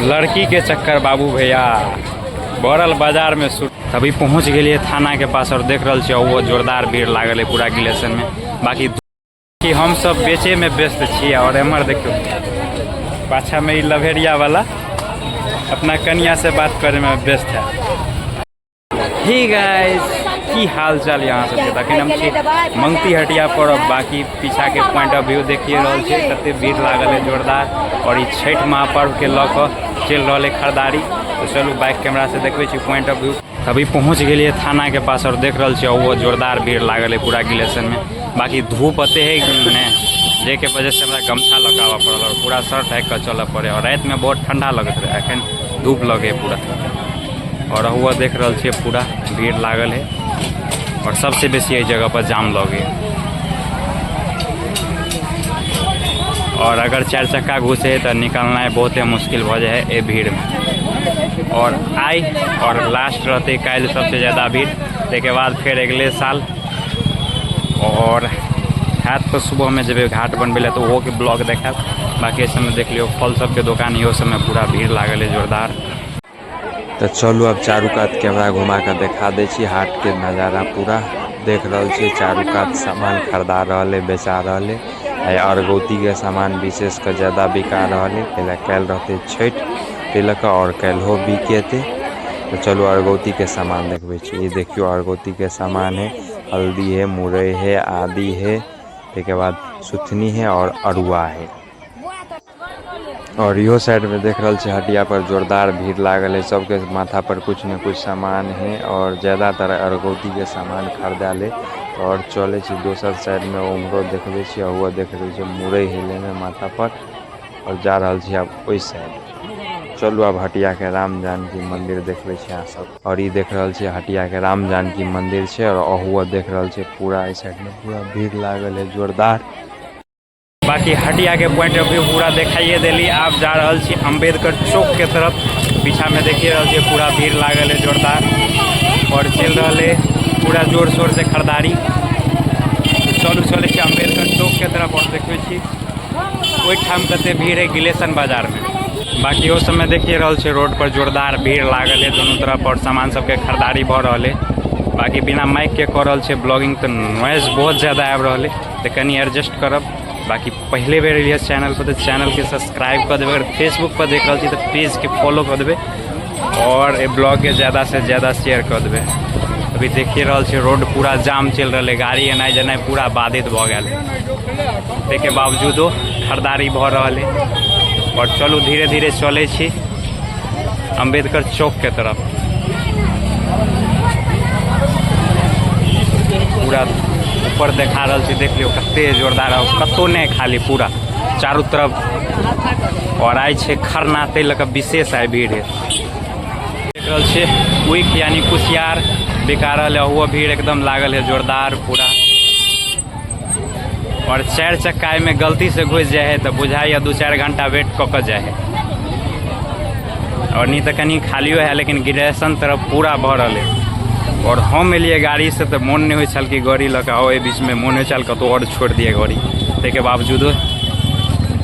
लड़की के चक्कर बाबू भैया भरल बाजार में। अभी पहुंच गेलिए थाना के पास और देख रहल छियै वो जोरदार भीड़ लागल है पूरा गिलेशन में। बाकी कि हम सब बेचे में व्यस्त छियै और एम्हर देखियौ पाछा में ई लभेरिया वाला अपना कनिया से बात करे में व्यस्त है। हे गाइस, की हाल चाल यहाँ सबके? तखन हम छी मंगती हटिया पर और बाकी पीछा के पॉइंट ऑफ व्यू देखिए रहल छै कते भीड़ लागल है जोरदार और ई छठि महापर्व के लऽ कऽ चलि रहल है खरीदारी। तो चलू बैक कैमरा से देखबै छी पॉइंट ऑफ व्यू। अभी पहुँच गेलियै थाना के पास और देख रहल छियै ओहो जोरदार भीड़ लागल है पूरा गिलेशन में। बाकी धूप एते है ने जाहिके वजह से हमरा गमछा लऽ कऽ आबऽ पड़ल और पूरा सर ढाकि कऽ चलऽ पड़े और रातिमे बहुत ठंडा लगैत रहै, एखन धूप लगै है पूरा। और हुआ देख रहल छियै पूरा भीड़ लागल है और सबसे बेसी एहि जगह पर जाम लगे है। और अगर चारि चक्का घुसे है तऽ निकलनाइ बहुते मुश्किल भऽ जाइ है एहि भीड़मे। और आइ और लास्ट रहतै काल्हि सबसे ज़्यादा भीड़, ताहिके बाद फेर अगले साल। और हैत तऽ सुबहमे जेबै घाट बनबै लए तऽ ओहोके ब्लॉग देखायब। बाकी एहि सबमे देख लियौ फल सबके दोकान, इहो सबमे पूरा भीड़ लागल है जोरदार। तऽ चलू आब चारू कात कैमरा घुमा कऽ देखा दै छी हाटके नजारा। पूरा देख रहल छियै चारू कात सामान खरीदा रहल है, बेचा रहल है। आ अरगौतीके सामान विशेष कऽ ज्यादा बिका रहल है, कैला काल्हि रहतै छठि ताहि लऽ कऽ आओर काल्हिओ बिकेतै। तऽ चलू अरगौतीके सामान देखबै छी। ई देखियौ अरगौतीके सामान है, हल्दी है, मुरई है, आदि है, ताहिके बाद सुथनी है आओर अरुआ है। और इहो साइड में देख रहल छी हटिया पर जोरदार भीड़ लागल है, सबके माथा पर कुछ ने कुछ सामान है और ज्यादातर अरगौती के सामान खरीदायल है। और चले छी दोसर साइड में, उम्हरो देखबे छी और देख रहल छी मुरई है लेने माथा पर और जा रहल छी आब ओहि साइड। चलू आब हटिया के राम जानकी मंदिर देखबे छी अहाँ सब। और ई देख रहल छी हटिया के राम जानकी मंदिर छै और अहुआ देख रहल छी पूरा एहि साइड में पूरा भीड़ लागल है जोरदार। बाकी हटिया के पॉइंट ऑफ व्यू पूरा देखाइए देली। आब जा रहल छी अम्बेडकर चौक के तरफ। पीछा में देखिए रहल छी पूरा भीड़ लागल है जोरदार और चलि रहल है पूरा जोर शोर से खरीदारी। चलू चलै छी अम्बेडकर चौक के तरफ और देखबै छी ओहिठाम कते भीड़ है गिलेशन बाजार में। बाकी ओ सबमे देखिए रहल छी रोड पर जोरदार भीड़ लागल है दुनू तरफ और सामान सबके खरीदारी भऽ रहल है। बाकी बिना माइक के कऽ रहल छै ब्लॉगिंग तऽ नॉइज बहुत ज्यादा आबि रहल है तऽ कनि एडजस्ट करब। बाकी पहले बेर एलियै चैनल पर तऽ चैनलके सब्सक्राइब कऽ देबै, अगर फेसबुक पर देख रहल छी तऽ पेजके फॉलो कऽ देबै और एहि ब्लॉगके ज़्यादासँ ज़्यादा शेयर कऽ देबै। अभी देखिए रहल छी रोड पूरा जाम चलि रहल है, गाड़ी एनाइ जेनाइ पूरा बाधित भऽ गेल है, ताहिके बावजूदो खरीदारी भऽ रहल है। और चलू धीरे धीरे चलै छी अम्बेडकर चौकके तरफ। पूरा ऊपर देखा रहल छी, देख लियौ कते जोरदार, कतौ नहि खाली पूरा चारू तरफ। और आइ छै खरना, ताहि लऽ कऽ विशेष आइ भीड़ है। देख रहल छियै ऊख यानी कुसियार बिका रहल है, ओहो भीड़ एकदम लागल है जोरदार पूरा। और चारि चक्का एहिमे गलती से घुसि जाइ है तऽ बुझाइए 2-4 घंटा वेट कऽ कऽ जाइ है और नहीं तऽ कनि खालियो है, लेकिन गिरेशन तरफ पूरा भरल है। और हम एलियै गाड़ी से तऽ मोन नहि होइ छल कि गाड़ी लऽ कऽ आउ, एहि बीचमे मोन होइ छल कतहु आओर छोड़ि दियै गाड़ी, ताहिके बावजूदो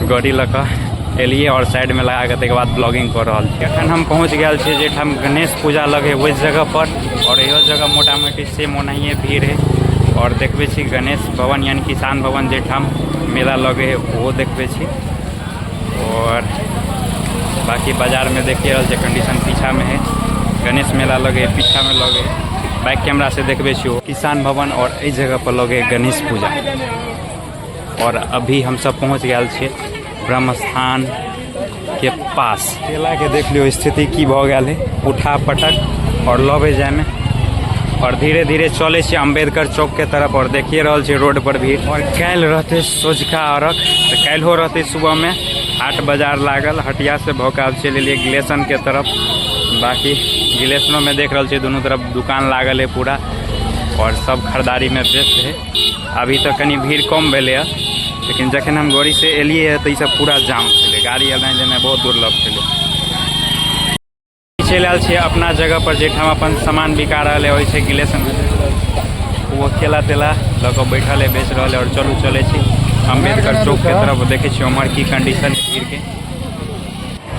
गाड़ी लऽ कऽ एलियै और साइडमे लगा कऽ ताहिके बाद ब्लॉगिंग कऽ रहल छी। एखन हम पहुँच गेल छी जाहिठाम गणेश पूजा लगे ओहि जगह पर और इहो जगह मोटा मोटी सेम ओनाहिए भीड़ है। और देखबै छी गणेश भवन यानी किसान भवन जाहिठाम मेला लगे है ओहो देखबै छी। और बाकी बाजारमे देखिए रहल छै कंडीशन, पीछामे है गणेश मेला लगे है, पीछामे लगे है। बैक कैमरा से देखबै छी किसान भवन और एहि जगह पर लगे है गणेश पूजा। और अभी हम सब पहुँच गेल छियै ब्रह्मस्थान के पास। केला के देख लियौ स्थिति की भऽ गेल है, उठा पटक और लबै जायमे। और धीरे धीरे चलै छियै अम्बेडकर चौक के तरफ और देखिए रहल छियै रोड पर भीड़। और काल्हि रहतै सोझका अर्घ, तऽ काल्हिओ रहतै सुबहमे हाट बाजार लागल। हटिया से भऽ कऽ आब चलि एलियै गिलेशन के तरफ। बाकी गिलेशनोमे देख रहल छियै दुनू तरफ दुकान लागल है पूरा और सब खरीदारीमे व्यस्त है। अभी तऽ कनि भीड़ कम भेलै हँ, लेकिन जखन हम गाड़ी से एलियै हँ तऽ ई सब पूरा जाम छलै, गाड़ी एनाइ जेनाइ बहुत दुर्लभ छलै। चलि आयल छियै अपना जगह पर जाहिठाम अपन सामान बिका रहल है, ओहि छै गिलेशन। ओ केला तेला लऽ कऽ बैठल है, बेच रहल है। और चलू चलै छी अम्बेडकर चौक के तरफ, देखै छियै उम्हर की कंडीशन है भीड़ के।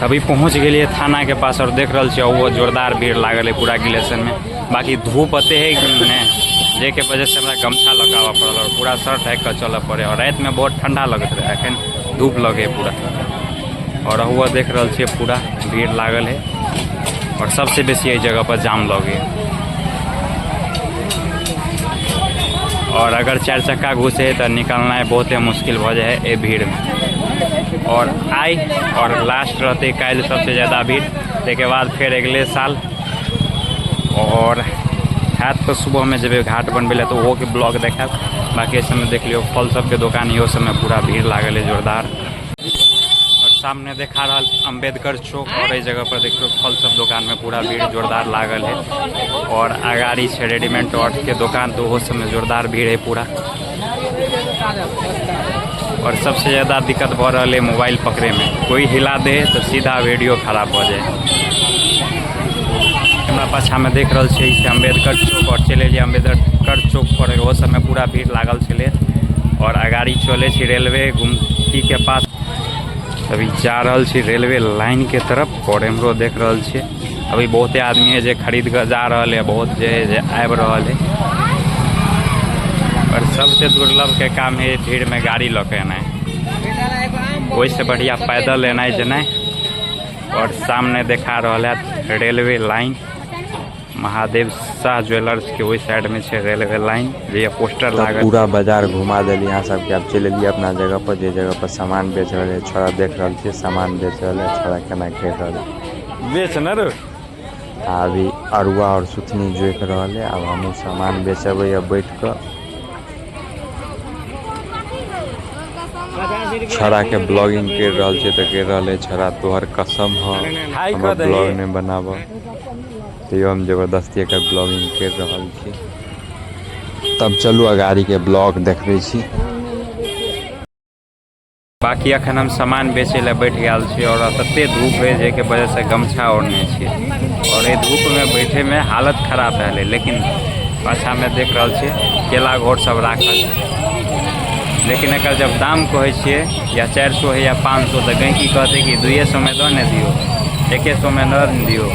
अभी पहुँच गेलियै थानाके पास आओर देख रहल छियै ओहो जोरदार भीड़ लागल है पूरा गिलेशनमे। बाकी धूप एते है ने जाहिके वजहसँ हमरा गमछा लऽ कऽ आबऽ पड़ल आओर पूरा सर ढाकि कऽ चलऽ पड़ै। आओर रातिमे बहुत ठण्डा लगैत रहै, एखन धूप लगै पूरा। आओर हुआ देख रहल छियै पूरा भीड़ लागल है आओर सबसँ बेसी एहि जगह पर जाम लगै। और अगर चारि चक्का घुसे है तऽ निकलनाइ बहुते मुश्किल भऽ जाइ है एहि भीड़मे। और आइ और लास्ट रहतै काल्हि सबसँ ज्यादा भीड़, ताहिके बाद फेर अगले साल। और हैत तऽ सुबहमे जेबै घाट बनबै लए तऽ ओहोके ब्लॉग देखायब। बाकी एहि सबमे देख लियौ फल सबके दोकान, इहो सबमे पूरा भीड़ लागल है जोरदार। और सामने देखा रहल अम्बेडकर चौक और एहि जगह पर देखियौ फल सब दोकान में पूरा भीड़ जोरदार लागल है। और अगाड़ी छै रेडीमेड और के दोकान, तो ओहो सब में जोरदार भीड़ है पूरा। और सबसे ज्यादा दिक्कत भऽ रहल है मोबाइल पकड़े में, कोई हिला दे तो सीधा वीडियो खराब भऽ जाए। हमरा पाछा में देख रहल छियै ई अम्बेडकर चौक और चलि एलियै अम्बेडकर चौक पर, ओहो सब में पूरा भीड़ लागल छलै। और अगाड़ी चलै छी रेलवे गुमती के पास, अभी जा रहल छी रेलवे लाइन के तरफ। और एम्हरो देख रहल छियै अभी बहुते आदमी है जे खरीद कऽ जा रहल है, बहुत जे है जे आबि रहल है। और सबसे दुर्लभ के काम है भीड़ में गाड़ी लऽ के एनाइ, ओहिसँ बढ़िया पैदल एनाइ जेनाइ। और सामने देखा रहल है railway line, Mahadev Shah jewellers के ओहि साइड में छै रेलवे लाइन, जे पोस्टर लागल। पूरा बाजार घुमा देली अहाँ सबके। आब चलि एलियै अपना जगह पर, जे जगह पर सामान बेच रहल है। छोड़ा देख रहल छियै सामान बेच रहल है, छोड़ा केना करि रहल है बेच न रो। आ अभी अरुआ और सुथनी जोखि रहल है। आब हमहूँ सामान बेचबै अब बैठ कऽ। छोड़ा के ब्लॉगिंग कर रहल छै तऽ कहि रहल है छोड़ा तोहर कसम ह हमर ब्लॉग नहि बनाबऽ, तैयो हम जबरदस्ती एकर ब्लॉगिंग कर रहल छी। तब चलू अगाड़ी के ब्लॉग देखबै छी। बाकी अखन हम सामान बेचै लए बैठ गेल छी और तते धूप है जाहिके वजहसँ गमछा ओढ़ने छियै और एहि धूपमे बैठेमे हालत खराब भेल है। लेकिन पाछामे देख रहल छियै केला घोर सब राखल छै, लेकिन एकर जब दाम कहै छियै या 400 है या 500 तऽ गैंकी कहतै कि 200 मे दऽ ने दियौ, 100 मे दऽ ने दियौ।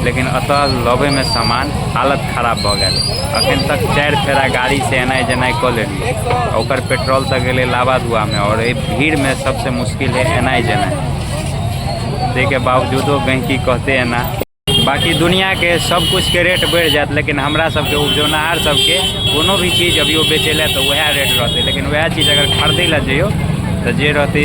लेकिन एतऽ लबैमे सामान हालत खराब भऽ गेल। अखन तक 4 फेरा गाड़ीसँ एनाइ जेनाइ कऽ लेलियै, ओकर पेट्रोल तऽ गेलै लावा धुआमे। और एहि भीड़मे सबसँ मुश्किल है एनाइ जेनाइ, ताहिके बावजूदो गैंकी कहतै एना। बाकी दुनियाके सब कुछके रेट बढ़ि जायत, लेकिन हमरा सबके उपजौनहार सबके कोनो भी चीज अभियो बेचै लए तऽ वएह रेट रहतै। लेकिन वएह चीज अगर खरीदै लए जइयौ तऽ जे रहतै,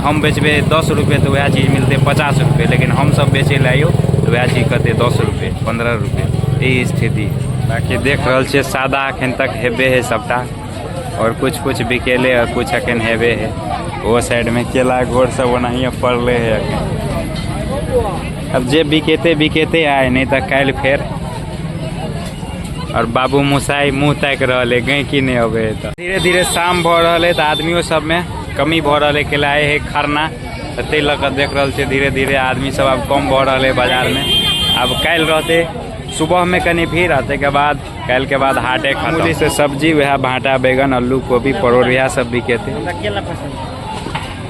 हम बेचबै 10 रुपये तऽ वएह चीज मिलतै 50 रुपये, लेकिन हमसब बेचै लए अइयौ तऽ वएह चीज कहतै 10 रुपये 15 रुपये, ई स्थिति। बाकी देख रहल छियै सादा अखन तक हेबे है सबटा, और कुछ कुछ बिकेले और कुछ अखन हेबे है। ओ साइडमे केला घोर सब ओनाहिए पड़ले है अखन। अब जे बिकेते बिकेते आए, नहीं तऽ काल्हि फेर। और बाबू मुसाई मुँह ताकि रहल है गैंकी नहीं अबे है। तऽ धीरे धीरे शाम भऽ रहल है तऽ आदमियो सबमे कमी भऽ रहल है, केला आए है खरना, तऽ ताहि लऽ कऽ देख रहल छियै धीरे धीरे आदमी सब आब कम भऽ रहल है बाजारमे। आब काल्हि रहतै सुबहमे कनि भीड़, आ ताहिके बाद काल्हिके बाद हाटे खतम। से सब्जी वएह भाँटा बैगन आलू कोबी परोड़ इएह सब बिकेतै।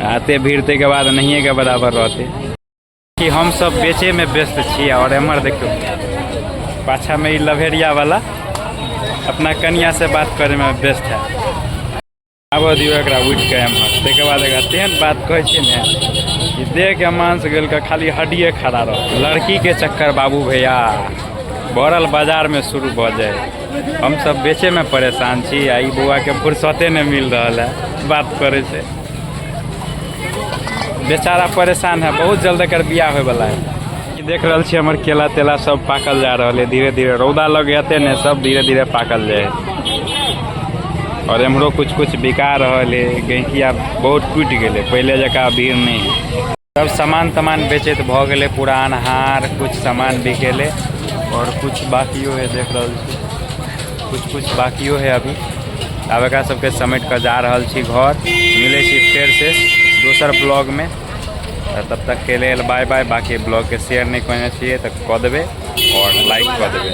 आते भीड़ ताहिके बाद नहिए के बराबर रहतै। कि हम सब बेचे में व्यस्त छी। और एम्हर देखियौ पाछा में ई लभेरिया वाला अपना कनिया से बात करे में व्यस्त है। आबऽ दियौ एकरा उठि कऽ एम्हर, ताहिके बाद एकरा तेहन बात कहै छियै ने कि देह के मांस गलि कऽ खाली हड्डिए खड़ा रहत। लड़की के चक्कर बाबू भैया भरल बाजार में शुरू भऽ जाए। हम सब बेचे में परेशान छी आ ई बौआ के फुर्सते नहीं मिल रहल है बात करे से, बेचारा परेशान है। बहुत जल्द एकर बियाह होय वाला है। देख रहल छी हमर केला तेला सब पाकल जा रहल है धीरे धीरे, रौदा लग एते ने सब धीरे धीरे पाकल जाए। और एम्हरो कुछ कुछ बिका रहल है, गैंकी आब बहुत टूटि गेलै, पहिले जकाँ भीड़ नहीं है। सब सामान तमान बेचैत भऽ गेलै पूरा अन्हार, कुछ सामान बिकेलै और कुछ बाकियो है। देख रहल छी कुछ कुछ बाकियो है अभी। आब एकरा सबके समेट कऽ जा रहल छी घर, मिलै छी फेर से दोसर ब्लॉग में। तब तक के लेल बाय बाय। बाकी ब्लॉग के शेयर नहीं कने छियै तऽ कऽ देबै और लाइक कऽ देबै।